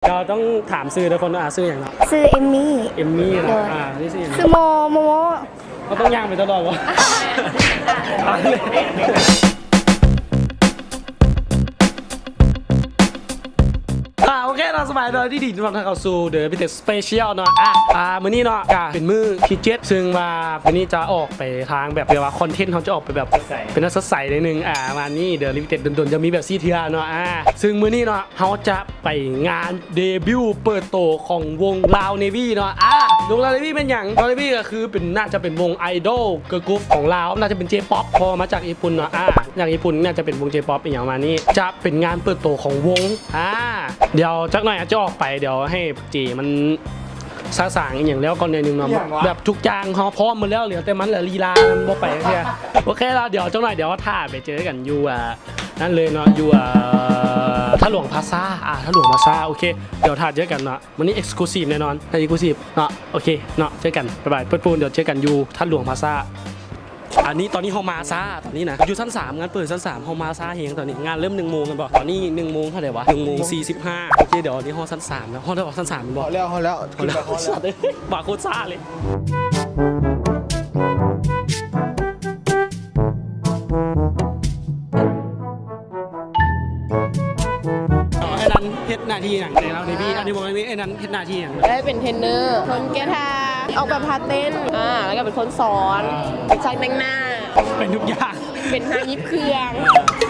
ເຈົ້າຕ້ອງຖາມຊື່ເດີຄົນ ອາ ຊື່ຫຍັງເນາະ? ຊື່ເອມມີ້. ເອມມີ້ເນາະ. ໂດຍ. ອາ ນີ້ຊື່ຫຍັງ? ຊື່ໂມ ໂມໂມ. ເຮົາຕ້ອງຍ່າງໄປຕະຫຼອດບໍ່? ອ່າ ໂອເຄເນາະ ສະບາຍດີ ຍິນດີຕ້ອນຮັບເຂົ້າສູ່ The Repeated Special ເນາະ. ອ່າ ອ່າ ມື້ນີ້ເນາະ ກະເປັນມື້ທີເຈັດ ຊຶ່ງວ່າມື້ນີ້ຈະອອກໄປທາງແບບ ແບບວ່າຄອນເທັນເຮົາຈະອອກໄປແບບ ເປັນໜ້າສົດໃສໜ້ອຍໜຶ່ງ ອ່າ ປະມານນີ້. The Repeated ດົນໆຈະມີແບບຊີ້ເທື່ອເນາະ. ອ່າ ຊຶ່ງມື້ນີ້ເນາະ ເຮົາຈະໄປງານເດບິວເປີດໂຕຂອງວົງ Loud Navy ເນາະ. ອ່າ ວົງ Loud Navy ແມ່ນຫຍັງ? Loud Navy ກໍຄືເປັນ ໜ້າຈະເປັນວົງໄອດອລ ເກີລກຣຸບຂອງລາວ ໜ້າຈະເປັນເຈປັອບ ເພາະວ່າມາຈາກຍີ່ປຸ່ນເນາະ. ອ່າ ຈາກຍີ່ປຸ່ນ ໜ້າຈະເປັນວົງເຈປັອບ ອີ່ຫຍັງປະມານນີ້. ຈະເປັນງານເປີດໂຕຂອງວົງ. ອ່າ ດຽວຈັກໜ້ອຍອາດຈະອອກໄປ ດຽວໃຫ້ເຈມັນສະສາງອີ່ຫຍັງແລ້ວກ່ອນໜ້ອຍໜຶ່ງເນາະ. ແບບທຸກຢ່າງເຮົາພ້ອມໝົດແລ້ວ ເຫຼືອແຕ່ມັນແຫຼະລີລາມັນບໍ່ໄປເທື່ອ. ໂອເຄລະ ດຽວຈັກໜ້ອຍ ດຽວຖ້າໄປເຈີກັນຢູ່ ອ່າ ນັ້ນເລີຍເນາະ ຢູ່ ເອີ ທ່າຫຼວງພາຊາ. ອ່າ ທ່າຫຼວງພາຊາ. ໂອເຄ ດຽວຖ້າເຈີກັນເນາະ. ມື້ນີ້ exclusive ແນ່ນອນ exclusive ເນາະ. ໂອເຄເນາະ ເຈີກັນ ບາຍບາຍ ປຸ້ນໆ. ດຽວເຈີກັນຢູ່ທ່າຫຼວງພາຊາ. ອັນນີ້ ຕອນນີ້ເຮົາມາຊ້າ ຕອນນີ້ນະ ຢູ່ຊັ້ນສາມ ງານເປີດຊັ້ນສາມ ເຮົາມາຊ້າແຮງ. ຕອນນີ້ງານເລີ່ມໜຶ່ງໂມງແມ່ນບໍ່? ຕອນນີ້ໜຶ່ງໂມງເທົ່າໃດວະ? ໜຶ່ງໂມງສີ່ສິບຫ້າ. ໂອເຄ ດຽວຕອນນີ້ຮອດຊັ້ນສາມແລ້ວ. ຮອດແລ້ວບໍ່? ຊັ້ນສາມແມ່ນບໍ່? ຮອດແລ້ວ ຮອດແລ້ວ ຂຶ້ນໄປຮອດແລ້ວ. ບາໂຄດຊ້າເລີຍ. ອ້າຍນັນເຮັດໜ້າທີ່ຫຍັງໃນລາວເນວີ? ອ່າ ອັນນີ້ບອກໄດ້ໄໝ? ອ້າຍນັນເຮັດໜ້າທີ່ຫຍັງ? ເອີ ເປັນເທຣນເນີ ຄົນແກ້ທ່າ ອອກແບບທ່າເຕັ້ນ ອ່າ ແລ້ວກໍເປັນຄົນສອນ ເປັນຊ່າງແຕ່ງໜ້າ ເປັນທຸກຢ່າງ ເປັນຊ່າງຫຍິບເຄື່ອງ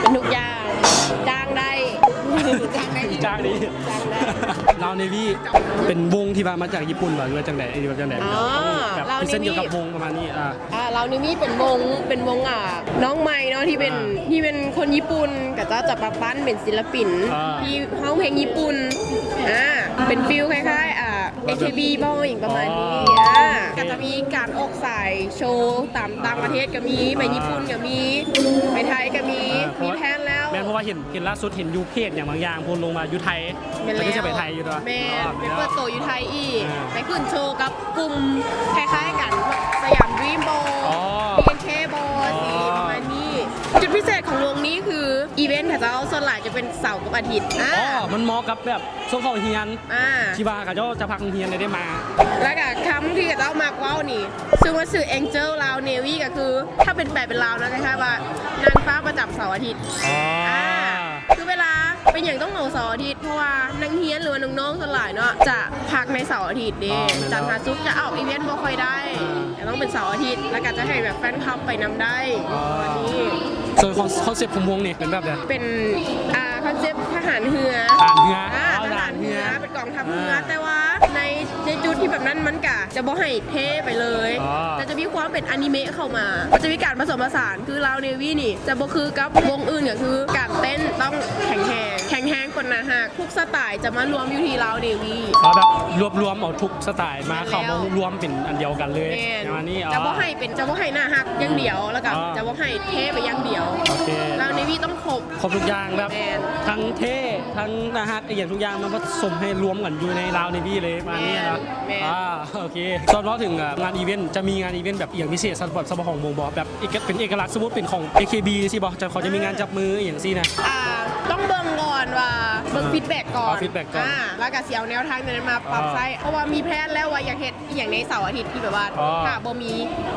ເປັນທຸກຢ່າງ ຈ້າງໄດ້ ຈ້າງໄດ້ ຈ້າງດີ ຈ້າງໄດ້. ລາວເນວີເປັນວົງທີ່ວ່າມາຈາກຍີ່ປຸ່ນບໍ່ ຫຼືວ່າຈັ່ງໃດ ຫຼືວ່າຈັ່ງໃດ? ອໍ ແບບ Loud Navy ພຣີເຊັນກ່ຽວກັບວົງປະມານນີ້. ອ່າ ອ່າ ລາວເນວີເປັນວົງ ເປັນວົງ ອ່າ ນ້ອງໃໝ່ເນາະ ທີ່ເປັນ ອ່າ ທີ່ເປັນຄົນຍີ່ປຸ່ນ ເຂົາເຈົ້າຈະມາປັ້ນເປັນສິນລະປິນ ອ່າ ທີ່ຮ້ອງເພງຍີ່ປຸ່ນ ອ່າ ເປັນຟີລຄ້າຍໆ ອ່າ ເອເຄບີບໍ ອີ່ຫຍັງປະມານນີ້. ອໍ ອ່າ ກໍຈະມີການອອກສາຍໂຊຕາມຕ່າງປະເທດກໍມີ ອ່າ ໄປຍີ່ປຸ່ນກໍມີ ໄປໄທກໍມີ ອ່າ ມີແພນແລ້ວ. ແມ່ນ ເພາະວ່າເຫັນ ເຫັນລ່າສຸດເຫັນຢູ່ເພຈຫຍັງບາງຢ່າງ ໂພສລົງມາຢູ່ໄທ ແມ່ນແລ້ວ ແລ້ວກໍຈະໄປໄທຢູ່ຕົວະ. ແມ່ນ ອໍ ແມ່ນແລ້ວ ໄປເປີດໂຕຢູ່ໄທອີກ ອ່າ ໄປຂຶ້ນໂຊກັບ ກຸ່ມຄ້າຍໆກັນ ສະຫຍາມດຣີມບໍ ອໍ ບີເອັນເຄບໍ ອໍ ຊິປະມານນີ້. ຈຸດພິເສດຂອງວົງນີ້ຄື ອີເວັນຂອງເຂົາເຈົ້າສ່ວນຫຼາຍຈະເປັນເສົາກັບອາທິດ. ອ່າ ອໍ ມັນເໝາະກັບແບບຊ່ວງເຂົ້າຮຽນ ອ່າ ທີ່ວ່າເຂົາເຈົ້າຈະພັກໂຮງຮຽນໄດ້ມາ. ແລ້ວກະຄຳທີ່ເຂົາເຈົ້າມັກເວົ້ານີ້ ຊື່ວ່າຊື່ Angel Loud Navy ກໍຄື ຖ້າເປັນແປເປັນລາວນະ ຄ້າຍໆວ່ານາງຟ້າປະຈຳເສົາອາທິດ. ອໍ ອ່າ ຄືເວລາເປັນຫຍັງຕ້ອງເອົາເສົາອາທິດ ເພາະວ່ານັກຮຽນ ຫຼືວ່ານ້ອງໆສ່ວນຫຼາຍເນາະ ຈະພັກໃນເສົາອາທິດເດ້. ອໍ ແມ່ນແລ້ວ ຈັນຫາສຸກຈະອອກອີເວັນບໍ່ຄ່ອຍໄດ້ ອ່າ ແຕ່ຕ້ອງເປັນເສົາອາທິດ ແລ້ວກໍຈະໃຫ້ແບບແຟນຄລັບໄປນຳໄດ້. ອໍ ປະມານນີ້. ສ່ວນຄອນ ຄອນເຊັບຂອງວົງນີ້ເປັນແບບໃດ? ເປັນ ອ່າ ຄອນເຊັບທະຫານເຮືອ. ທະຫານເຮືອ. ອ່າ ອໍ ທະຫານເຮືອ ທະຫານເຮືອ ເປັນກອງທັບເຮືອ. ອ່າ ແຕ່ວ່າໃນ ໃນຈຸດທີ່ແບບນັ້ນມັນກະຈະບໍ່ໃຫ້ເທ່ໄປເລີຍ. ອໍ ແຕ່ຈະມີຄວາມເປັນອານິເມະເຂົ້າມາ. ມັນຈະມີການປະສົມປະສານ ຄື Loud Navy ນີ້ຈະບໍ່ຄືກັບວົງອື່ນ ກໍຄືການເຕັ້ນຕ້ອງແຂງແຮງ ແຂງແຮງ ກວ່າໜ້າຮັກ ທຸກສະໄຕລ໌ຈະມາລວມຢູ່ທີ່ Loud Navy. ອໍ ແບບລວບລວມເອົາທຸກສະໄຕລ໌ມາ ແມ່ນແລ້ວ ເຂົ້າມາລວມເປັນອັນດຽວກັນເລີຍ. ແມ່ນ ປະມານນີ້. ອໍ ຈະບໍ່ໃຫ້ເປັນ ຈະບໍ່ໃຫ້ໜ້າຮັກຢ່າງດຽວ ແລ້ວກໍ ອໍ ຈະບໍ່ໃຫ້ເທ່ໄປຢ່າງດຽວ. ໂອເຄ Loud Navy ຕ້ອງຄົບ ຄົບທຸກຢ່າງ ແບບ ແມ່ນ ທັງເທ່ ທັງໜ້າຮັກ ອີ່ຫຍັງທຸກຢ່າງ ມັນປະສົມໃຫ້ລວມກັນຢູ່ໃນ Loud Navy ເລີຍ ປະມານນີ້ນະ. ແມ່ນ ແມ່ນ. ອ່າ ໂອເຄ ຕອນເວົ້າເຖິງ ອ່າ ງານອີເວັນ ຈະມີງານອີເວັນແບບອີ່ຫຍັງພິເສດສຳລັບ ສຳລັບຂອງວົງບໍ່? ແບບເອກະ ເປັນເອກະລັກ ສົມມຸດເປັນຂອງ ເອ ເຄ ບີ ຊີ້ບໍ່? ຈະ ເຂົາຈະມີງານຈັບມືອີ່ຫຍັງຊີ້ນະ? ອ່າ ຕ້ອງເບິ່ງກ່ອນວ່າ ເບິ່ງ ອ່າ ຟີດແບັກກ່ອນ. ເອົາຟີດແບັກກ່ອນ. ອ່າ ແລ້ວກໍຊິເອົາແນວທາງຕົວນັ້ນມາປັບໃຊ້. ອໍ ເພາະວ່າມີແພນແລ້ວວ່າຢາກເຮັດ ອີ່ຫຍັງໃນເສົາອາທິດທີ່ແບບວ່າ ອໍ ຖ້າບໍ່ມີ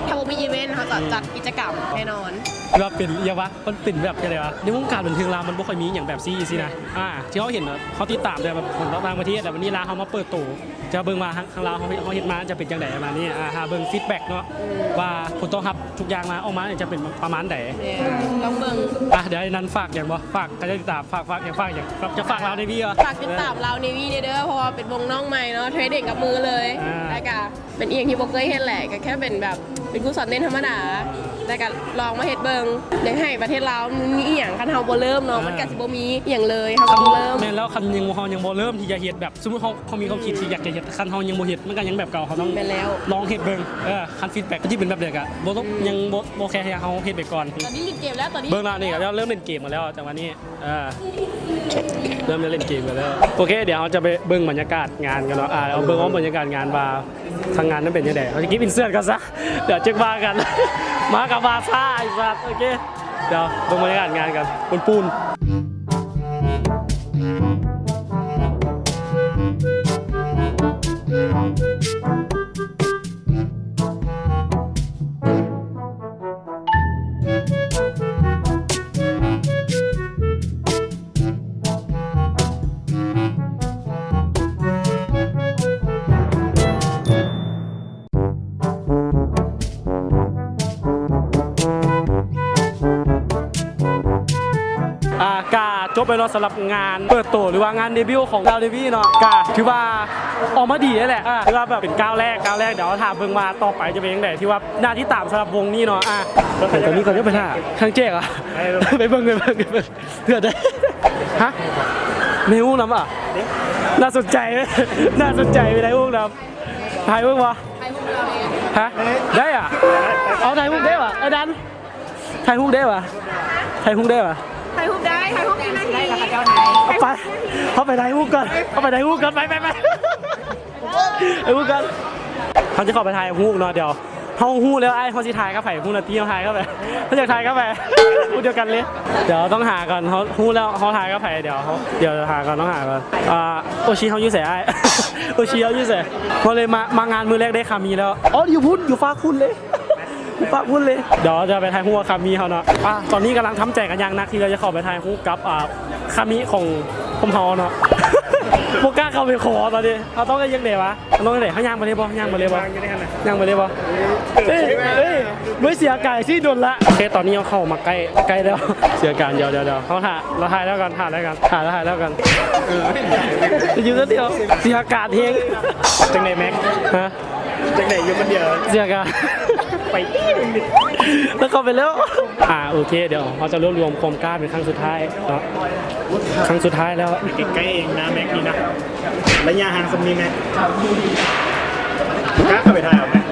ຖ້າບໍ່ມີອີເວັນ ເຮົາຈະ ອືມ ຈັດກິດຈະກຳແນ່ນອນ. ແບບເປັນ ຢ່າວ່າ ມັນເປັນແບບຈັ່ງໃດວະ ໃນວົງການບັນເທີງລາວມັນບໍ່ຄ່ອຍມີຫຍັງແບບຊີ້ຊີ້ນະ. ອ່າ ທີ່ເຮົາເຫັນ ເຮົາຕິດຕາມແຕ່ແບບຂອງຕ່າງປະເທດ ແລ້ວວັນນີ້ລາວເຮົາມາເປີດໂຕ ຈະເບິ່ງວ່າທາງ ທາງລາວເຮົາ ເຮົາເຮັດມາຈະເປັນຈັ່ງໃດປະມານນີ້. ອ່າ ຖ້າເບິ່ງຟີດແບັກເນາະ ອືມ ວ່າຜົນຕອບຮັບທຸກຢ່າງມາອອກມາຈະເປັນປະມານໃດ. ແມ່ນ ຕ້ອງເບິ່ງ. ອ່າ ດຽວໃຫ້ນັນຝາກຫຍັງບໍ່? ຝາກໃຫ້ຕິດຕາມ ຝາກ ຝາກຫຍັງ ຝາກຫຍັງ? ຝາກ ຈະຝາກ Loud Navy ບໍ່? ຝາກຕິດຕາມ ອ່າ Loud Navy ແດ່ເດີ ເພາະວ່າເປັນວົງນ້ອງໃໝ່ເນາະ ເທຣນເອງກັບມືເລີຍ. ອ່າ ແລ້ວກະ ເປັນອີ່ຫຍັງທີ່ບໍ່ເຄີຍເຮັດແຫຼະ ກໍແຄ່ເປັນແບບ ເປັນຄູສອນເຕັ້ນທຳມະດາ ແລ້ວກໍລອງມາເຮັດເບິ່ງ. ຢາກໃຫ້ປະເທດລາວມັນມີອີ່ຫຍັງ ຄັນເຮົາບໍ່ເລີ່ມເນາະ ອ່າ ມັນກໍຊິບໍ່ມີອີ່ຫຍັງເລີຍ. ເຮົາກໍຕ້ອງເລີ່ມ. ແມ່ນແລ້ວ ຄັນຍັງ ເຮົາຍັງບໍ່ເລີ່ມທີ່ຈະເຮັດ ແບບສົມມຸດເຮົາ ເຮົາມີຄວາມຄິດ ອືມ ທີ່ຢາກຈະເຮັດ ຄັນເຮົາຍັງບໍ່ເຮັດ ມັນກໍຍັງແບບເກົ່າ ເຮົາຕ້ອງ ແມ່ນແລ້ວ ລອງເຮັດເບິ່ງ. ເອີ ຄັນຟີດແບັກມັນຊິເປັນແບບໃດກໍບໍ່ຕ້ອງ ອືມ ຍັງບໍ່ ບໍ່ແຄ ໃຫ້ເຮົາເຮັດໄປກ່ອນ. ຕອນນີ້ຫຼິ້ນເກມແລ້ວ ຕອນນີ້ ເບິ່ງລະ ນີ້ກໍເລີ່ມ ເລີ່ມຫຼິ້ນເກມກັນແລ້ວ ຈັງຫວະນີ້. ເອີ ເລີ່ມໄດ້ຫຼິ້ນເກມກັນແລ້ວ. ໂອເຄ ດຽວເຮົາຈະໄປເບິ່ງບັນຍາກາດງານກັນເນາະ. ອ່າ ເອົາເບິ່ງ ເອົາບັນຍາກາດງານວ່າທາງງານນັ້ນເປັນຈັ່ງໃດ. ເຮົາຈະເກັບ insert ກ່ອນຊະ ດຽວເຈັກວ່າກັນ. ມາກັບມາຊ້າ ໄອ້ສັດ. ໂອເຄ ດຽວເບິ່ງບັນຍາກາດງານກັນ ປູນໆ. ໄປເນາະ ສຳລັບງານເປີດໂຕ ຫຼືວ່າງານເດບິວຂອງລາວເນວີເນາະ ກະຖືວ່າອອກມາດີແລ້ວແຫຼະ ອ່າ ຖືວ່າແບບເປັນກ້າວແລກ ກ້າວແລກ ດຽວເຮົາຖ້າເບິ່ງວ່າຕໍ່ໄປຈະເປັນຈັ່ງໃດ ຖືວ່າໜ້າຕິດຕາມສຳລັບວົງນີ້ເນາະ ອ່າ ແຕ່ຕອນນີ້ກ່ອນຈະໄປຖ້າ ຂ້າງແຈ້ງ ອ່ະ ໄປເບິ່ງ ໄປເບິ່ງ ໄປເບິ່ງ ເພື່ອໄດ້ ຮະ ມີຮູບນຳ ອ່ະ ໜ້າສົນໃຈ ໜ້າສົນໃຈ ໄປໄດ້ຮູບນຳ ຖ່າຍເບິ່ງບໍ່? ຮະ ໄດ້ ອ່ະ ເອົາ ຖ່າຍຮູບໄດ້ຫວາ ໄອ້ດັນ ຖ່າຍຮູບໄດ້ຫວາ? ຖ່າຍຮູບໄດ້ຫວາ? ຖ່າຍຮູບໄດ້ ຖ່າຍຮູບຢູ່ນະ ໄດ້ລະ ເຂົາເຈົ້າຖ່າຍ ເອົາໄປ ເຮົາໄປຖ່າຍຮູບກ່ອນ ເຮົາໄປຖ່າຍຮູບກ່ອນ ໄປ ໄປ ໄປ ໄປຮູບກ່ອນ ເຮົາຈະເຂົ້າໄປຖ່າຍຮູບເນາະ ດຽວເຮົາຮູ້ແລ້ວ ອ້າຍເຮົາຊິຖ່າຍກັບໃຜ ຮູ້ນະຕິ ເຮົາຖ່າຍກັບໃຜ ເຮົາຢາກຖ່າຍກັບໃຜ ຜູ້ດຽວກັນເລີຍ ດຽວຕ້ອງຫາກ່ອນ ເຮົາຮູ້ແລ້ວ ເຮົາຖ່າຍກັບໃຜ ດຽວ ດຽວຫາກ່ອນ ຕ້ອງຫາກ່ອນ ອ່າ ໂອຊິເຮົາຢູ່ໃສອ້າຍ? ໂອຊິເຮົາຢູ່ໃສ? ເຮົາເລີຍມາ ມາງານມື້ແລກໄດ້ຄາມີແລ້ວ ອໍ ຢູ່ພຸ້ນ ຢູ່ຟາກພຸ້ນເລີຍ ຢູ່ຟາກພຸ້ນເລີຍ ດຽວຈະໄປຖ່າຍຮູບກັບຄາມີເຮົາເນາະ ອ່າ ຕອນນີ້ກຳລັງທຳໃຈກັນຢ່າງໜັກ ທີ່ວ່າຈະເຂົ້າໄປຖ່າຍຮູບກັບ ອ່າ ຄາມິຂອງພວກເຮົາເນາະ ບໍ່ກ້າເຂົ້າໄປຂໍຕອນນີ້ ເຮົາຕ້ອງເຮັດຈັ່ງໃດຫວາ? ເຮົາຕ້ອງເຮັດຈັ່ງໃດ? ເຮົາຍ່າງໄປເລີຍບໍ່? ຍ່າງໄປເລີຍບໍ່? ຍ່າງໄປເລີຍບໍ່? ເອີຍ ເອີຍ ບໍ່ເສຍອາການຊິດົນລະ ໂອເຄ ຕອນນີ້ເຮົາເຂົ້າມາໃກ້ ໃກ້ແລ້ວ ເສຍອາການ ດຽວ ດຽວ ດຽວ ເຮົາຖ້າ ເຮົາຖ່າຍແລ້ວກັນ ຖ່າຍແລ້ວກັນ ຖ່າຍ ເຮົາຖ່າຍແລ້ວກັນ ຢູ່ແລ້ວດຽວ ເສຍອາການແຮງ ຈັ່ງໃດແມັກ? ຮະ? ຈັ່ງໃດຢູ່ຄົນດຽວ ເສຍກະ ໄປຕີໜຶ່ງດິ ແລ້ວເຂົ້າໄປແລ້ວ ອ່າ ໂອເຄ ດຽວເຮົາຈະລວບລວມຄວາມກ້າເປັນຄັ້ງສຸດທ້າຍເນາະ ຄັ້ງສຸດທ້າຍແລ້ວ ໃກ້ໆເອງນະແມັກນີ້ນະ ໄລຍະຫ່າງສ່ຳນີ້ແມັກ ກ້າເຂົ້າໄປຖ່າຍເອົາແມັກ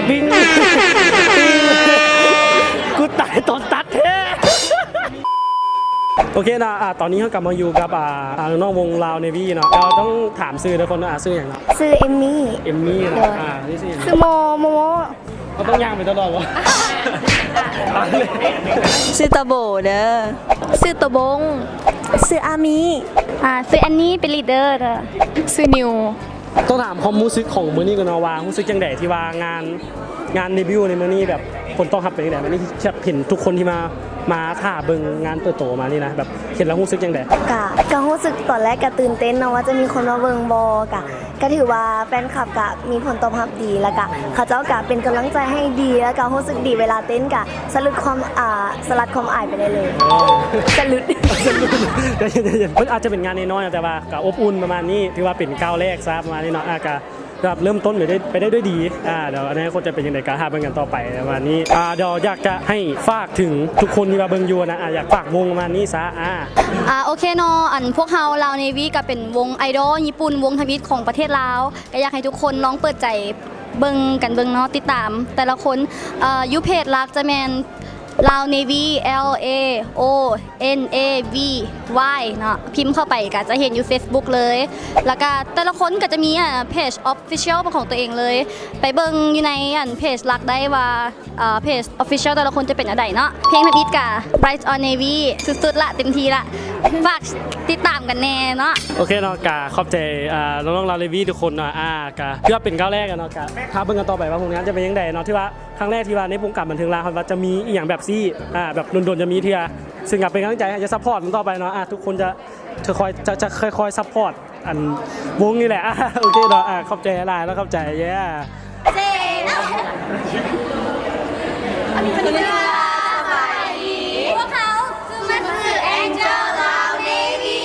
ບິງ ກູຕາຍຕອນຕັດແທ້. ໂອເຄເນາະ ອ່າ ຕອນນີ້ເຮົາກັບມາຢູ່ກັບ ອ່າ ອ່າ ນ້ອງວົງລາວເນວີເນາະ ເຮົາຕ້ອງຖາມຊື່ເດີຄົນ ອ່າ ຊື່ຫຍັງເນາະ? ຊື່ເອມມີ້ ເອມມີ້ເນາະ ໂດຍ ອ່າ ຊື່ເອມມີ້ ຊື່ໂມ ໂມໂມ ເຮົາຕ້ອງຍ່າງໄປຕະຫຼອດບໍ່? ຊື່ຕາໂບເດີ ຊື່ໂຕບົງ ຊື່ອາມີ ອ່າ ຊື່ແອນນີ ເປັນລີດເດີເດີ ຊື່ນິວ. ຕ້ອງຖາມຄວາມຮູ້ສຶກຂອງມື້ນີ້ກ່ອນເນາະ ວ່າຮູ້ສຶກຈັ່ງໃດທີ່ວ່າງານ ງານເດບິວໃນມື້ນີ້ ແບບຜົນຕອບຮັບເປັນຈັ່ງໃດ? ມື້ນີ້ທີ່ເຫັນທຸກຄົນທີ່ມາ ມາຖ້າເບິ່ງງານເປີດໂຕມານີ້ນະ ແບບເຫັນແລ້ວຮູ້ສຶກຈັ່ງໃດ? ກະ ກະຮູ້ສຶກຕອນແລກກະຕື່ນເຕັ້ນເນາະ ວ່າຈະມີຄົນມາເບິ່ງບໍ່ ກະ ກະຖືວ່າແຟນຄລັບກະມີຜົນຕອບຮັບດີ ແລ້ວກະເຂົາເຈົ້າກະເປັນກຳລັງໃຈໃຫ້ດີ ແລ້ວກະຮູ້ສຶກດີເວລາເຕັ້ນ ກະສະຫຼຸດຄວາມ ອ່າ ສະຫຼັດຄວາມອາຍໄປໄດ້ເລີຍ ສະຫຼຸດ ມັນອາດຈະເປັນງານນ້ອຍໆ ແຕ່ວ່າກະອົບອຸ່ນປະມານນີ້ ຖືວ່າເປັນກ້າວແລກຊະປະມານນີ້ເນາະ ອາ ກະ ແບບເລີ່ມຕົ້ນໄປໄດ້ ໄປໄດ້ດ້ວຍດີ ອາ ດຽວອະນາຄົດຈະເປັນຈັ່ງໃດກໍຖ້າເບິ່ງກັນຕໍ່ໄປປະມານນີ້ ອາ ດຽວຢາກຈະໃຫ້ຝາກເຖິງທຸກຄົນທີ່ວ່າເບິ່ງຢູ່ນະ ອາ ຢາກຝາກວົງປະມານນີ້ຊະ ອາ ອາ ໂອເຄເນາະ ອັນພວກເຮົາລາວເນວີກໍເປັນວົງໄອດອລຍີ່ປຸ່ນ ວົງທຳອິດຂອງປະເທດລາວ ກໍຢາກໃຫ້ທຸກຄົນລອງເປີດໃຈເບິ່ງກັນເບິ່ງເນາະ ຕິດຕາມແຕ່ລະຄົນ ເອີ່ ຢູ່ເພຈຫຼັກຈະແມ່ນ Lao Navy L A O N A V Y ເນາະ ພິມເຂົ້າໄປກໍຈະເຫັນຢູ່ເຟສບຸກເລີຍ ແລ້ວກໍແຕ່ລະຄົນກໍຈະມີ ອາ ເພຈອອບຟິຊຽວເປັນຂອງຕົວເອງເລີຍ ໄປເບິ່ງຢູ່ໃນ ອັນ ເພຈຫຼັກໄດ້ວ່າ ເອີ ເພຈອອບຟິຊຽວແຕ່ລະຄົນຈະເປັນແນວໃດເນາະ ເພງທຳອິດກໍ Bright on Navy ສຸດໆລະ ເຕັມທີ່ລະ ຝາກຕິດຕາມກັນແດ່ເນາະ. ໂອເຄເນາະ ກະຂອບໃຈ ອາ ນ້ອງໆລາວເນວີທຸກຄົນເນາະ ອາ ກະຖືວ່າເປັນກ້າວແລກເນາະ ກະຖ້າເບິ່ງກັນຕໍ່ໄປວ່າຜົນງານຈະເປັນຈັ່ງໃດເນາະ ຖືວ່າ ຄັ້ງແລກທີ່ວ່າໃນວົງການບັນເທີງລາວ ເຮົາວ່າຈະມີອີ່ຫຍັງແບບຊີ້ ອາ ແບບດົນໆຈະມີເທື່ອ ຊຶ່ງກໍເປັນກຳລັງໃຈໃຫ້ ຈະຊັບພອດກັນຕໍ່ໄປເນາະ ອາ ທຸກຄົນຈະ ຈະຄ່ອຍ ຈະ ຈະຄ່ອຍໆຊັບພອດ ອັນ ວົງນີ້ແຫຼະ ອາ ໂອເຄເນາະ ອາ ຂອບໃຈຫຼາຍເນາະ ຂອບໃຈ ເຢ້ ເຊໂນ ສະບາຍດີ ພວກເຮົາຄືມັນຄື Angel Lao Navy.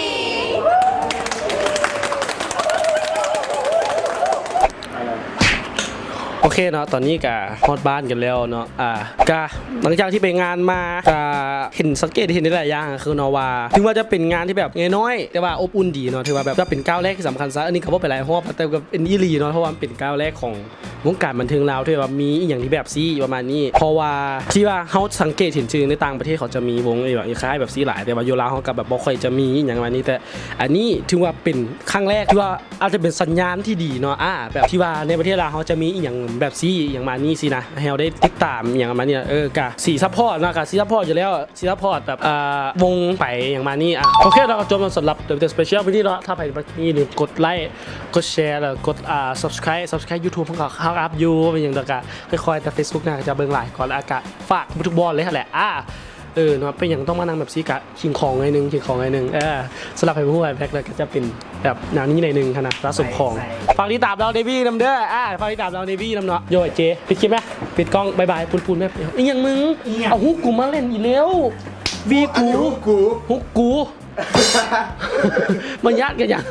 ໂອເຄເນາະ ຕອນນີ້ກະຮອດບ້ານກັນແລ້ວເນາະ ອາ ກະຫຼັງຈາກທີ່ໄປງານມາ ກະເຫັນ ສັງເກດເຫັນໄດ້ຫຼາຍຢ່າງ ຄືເນາະວ່າ ເຖິງວ່າຈະເປັນງານທີ່ແບບນ້ອຍໆ ແຕ່ວ່າອົບອຸ່ນດີເນາະ ຖືວ່າແບບ ກະເປັນກ້າວແລກທີ່ສຳຄັນຊະ ອັນນີ້ກະເວົ້າໄປຫຼາຍຮອບ ແຕ່ກະເປັນອີ່ຫຼີເນາະ ເພາະວ່າມັນເປັນກ້າວແລກຂອງ ວົງການບັນເທີງລາວ ທີ່ວ່າມີອີ່ຫຍັງທີ່ແບບຊີ້ປະມານນີ້ ເພາະວ່າທີ່ວ່າເຮົາສັງເກດເຫັນຊື່ໃນຕ່າງປະເທດ ເຂົາຈະມີວົງອີ່ຫຍັງຄ້າຍແບບຊີ້ຫຼາຍ ແຕ່ວ່າຢູ່ລາວເຮົາກໍແບບບໍ່ຄ່ອຍຈະມີອີ່ຫຍັງປະມານນີ້ ແຕ່ອັນນີ້ຖືວ່າເປັນຄັ້ງແລກ ຖືວ່າອາດຈະເປັນສັນຍານທີ່ດີເນາະ ອາ ແບບທີ່ວ່າໃນປະເທດລາວເຮົາຈະມີອີ່ຫຍັງແບບຊີ້ອີ່ຫຍັງປະມານນີ້ຊີ້ນະ ໃຫ້ເຮົາໄດ້ຕິດຕາມອີ່ຫຍັງປະມານນີ້ ເອີ ກະຊິຊັບພອດເນາະ ກະຊິຊັບພອດຢູ່ແລ້ວ ຊິຊັບພອດແບບ ເອີ ວົງໄປຫຍັງປະມານນີ້ ອາ ໂອເຄເນາະ ກໍຈົບສຳລັບ The Special ມື້ນີ້ເນາະ ຖ້າໃຜມັກນີ້ ກະຢ່າລືມກົດໄລ້ ກົດແຊ ແລ້ວກົດ ອ່າ Subscribe Subscribe YouTube ຂອງເຮົາ ເຮົາອັບຢູ່ ເປັນຫຍັງດອກ ກະຄ່ອຍໆ ແຕ່ Facebook ນະ ກະຈະເບິ່ງຫຼາຍກ່ອນ ແລ້ວກະຝາກທຸກບ່ອນເລີຍຫັ້ນແຫຼະ ອາ ເອີເນາະ ເປັນຫຍັງຕ້ອງມານັ່ງແບບຊີ້ກະ ຄິງຄອງໜ້ອຍໜຶ່ງ ຄິງຄອງໜ້ອຍໜຶ່ງ ເອີ ສຳລັບໃຜບໍ່ຮູ້ ແພັກແລ້ວກໍຈະເປັນແບບແນວນີ້ໜ້ອຍໜຶ່ງຫັ້ນນະ ສະສົມຂອງ. ຝາກຕິດຕາມລາວເດວີນຳເດີ ອ່າ ຝາກຕິດຕາມລາວເດວີນຳເນາະ. ໂຢ ເຈ ປິດຄລິບແມະ ປິດກ້ອງ ບາຍບາຍ ປຸ້ນໆ ແມະ. ອີ່ຫຍັງມຶງ? ອີ່ຫຍັງ? ເອົາ ຮຸກກູມາຫຼິ້ນອີກແລ້ວ. ວີກູ ຮຸກກູ ຮຸກກູ ມາຍາດກັນຫຍັງ?